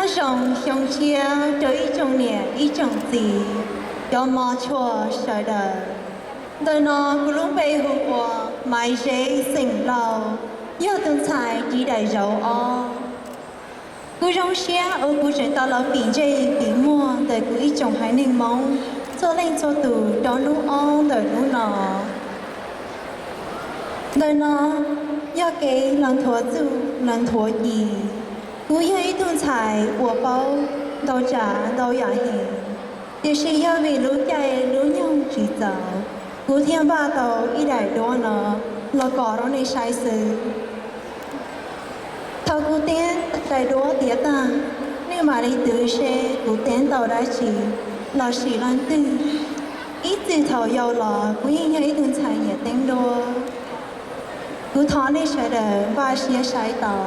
Nyob zoo xyoo tshiab rau ib tsoom niam ib tsoom txiv, cov mos tshua sawv daws. Ntawm no kuv lub npe hu ua Maiv Zeb xeem Lauj, yog tus ntxhais ris daim zauv ob. Kuv zoo siab uas kuv tseem tau los pim ntsej pim muag ntawm kuv ib tsoom haiv neeg Hmoob txhua leej txhua tus rau hnub ob ntawm hnub no. Ntawm no yog kev los nthuav txuj los nthuav ci. Kuv yog ib tug ntxhais uas paub ntau tsav ntau yam heev, tiam sis yog vim lub caij lub nyoog tsis txaus, kuv thiaj npaj tau ib daim duab no los kom rau nej saib xwb. Thaum kuv teb daim duab tiav tag, nej mam li twv seb kuv teb tau dab tsi lossis leej twg. Ib txwm thaum yau los kuv yeej yog ib tug ntxhais nyiam teb duab. Kuv thov nej sawv daws npaj siab saib tau.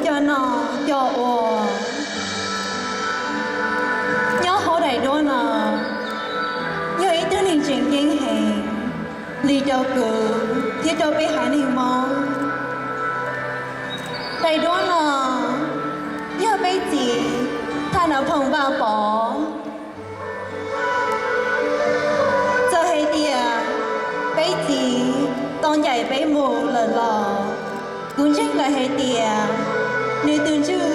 coj noj coj ua. Nyob hauv daim duab no yog ib tug neeg tseem ceeb heev li rau kuv thiab rau peb haiv neeg Hmoob. Daim duab no yog peb txiv Thaj Nab Phoom Vaj Pov. Txawm hais tias peb txiv tau ncaim peb mus lawm los kuv ntseeg lawm hais tias nws tus ntsuj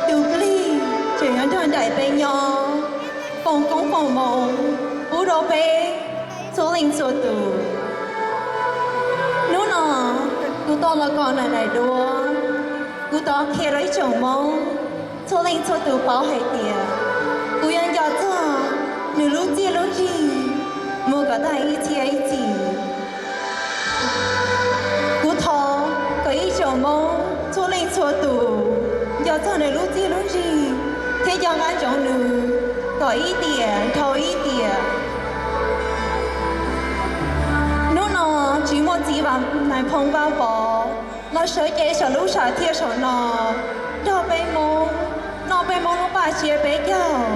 tus plig tseem yuav nrog nraim peb nyob, foom koob foom hmoov pub rau peb txhua leej txhua tus. Hnub no kuv tau los koom nws daim duab, kuv tau qhia rau ib tsoom Hmoob txhua leej txhua tus paub hais tias kuv yuav nco txog nws lub txiaj lub ntsig mus kom tag ib txhiab ib txhis. Kuv thov kom ib tsoom Hmoob txhua leej txhua tus nco txog nws lub txiaj lub ntsig thiab nco qab ntsoov nws kom ib tiam dhau ib tiam. Hnub no tsis muaj txiv Vam Nais Phoo Vaj Pov los sawv cev saum lub sam thiaj saum no nrog peb Hmoob noj peb Hmoob lub paj tsiab peb caug,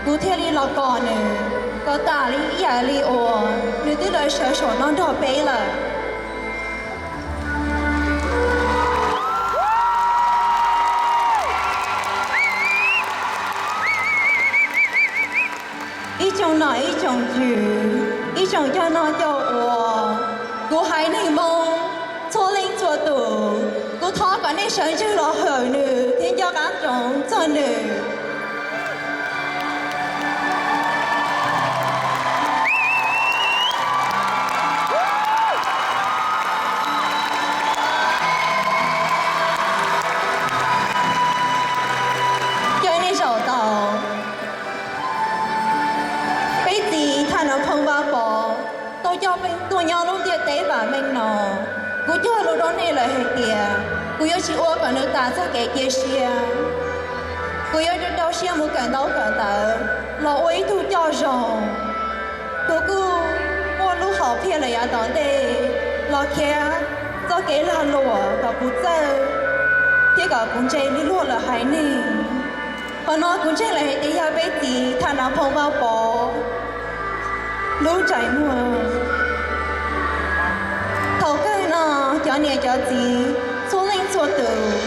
kuv thiaj li los koom nws kom tas li ib yam li uas nws twb lawv sawv saum no nrog peb lawm. Ib tsoom nom ib tsoom tswv, ib tsoom coj noj coj ua, kuv haiv neeg Hmoob txhua leej txhua tus, kuv thov kom nej sawv ntsug los hawm nws thiab nco qab ntsoov txog nws. Caw nej zaum tau. Peb txiv Thaj Nab Phoom Vaj Pov tau coj peb tuaj nyob lub ntiaj teb vam meej no. Kuv cog lus rau nej lawm hais tias kuv yuav tsis ua kom nws tas txoj kev cia siab. Kuv yuav rau rau siab mus kawm ntaub kawm ntawv los ua ib tug coj zoo. Kuv kuj muaj lub hom phiaj lawm yav tom ntej los khiav txoj kev lag luam kom kuv txawj thiab kom kuv ntse li luag lwm haiv neeg. Qhov no kuv ntseeg lawm hais tias yog peb txiv Thaj Nab Phoom Vaj Pov lub ntsej muag. Thaum kawg no cov niam cov txiv txhua leej txhua tus,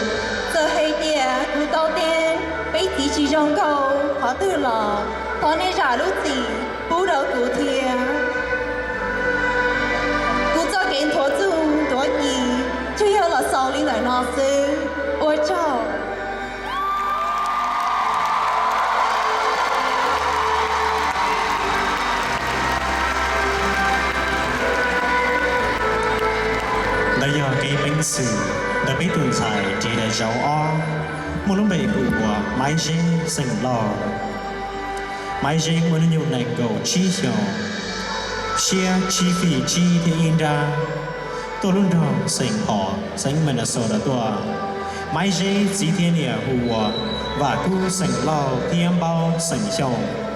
txawm hais tias kuv tau tias peb txiv tsis zoo nkauj qhov twg los thov nej zam lub txim pub rau kuv thiab. Kuv txoj kev nthuav txuj nthuav ci tsuas yog los xaus li ntawm no xwb. Ua tsaug. Ntawd yog kev peev xwm ntawm peb tus ntxhais ris daim zauv ob, muaj lub npe hu ua Maiv Zeb xeem Lauj. Maiv Zeb muaj hnub nyoog nees nkaum tsib xyoos, siab tsib fij tsib thiab ib nrab, tuaj lub nroog Saint Paul, xeev Minnesota tuaj. Maiv Zeb txiv thiab niam hu ua Vam Kub xeem Lauj thiab Npaub xeem Xyooj.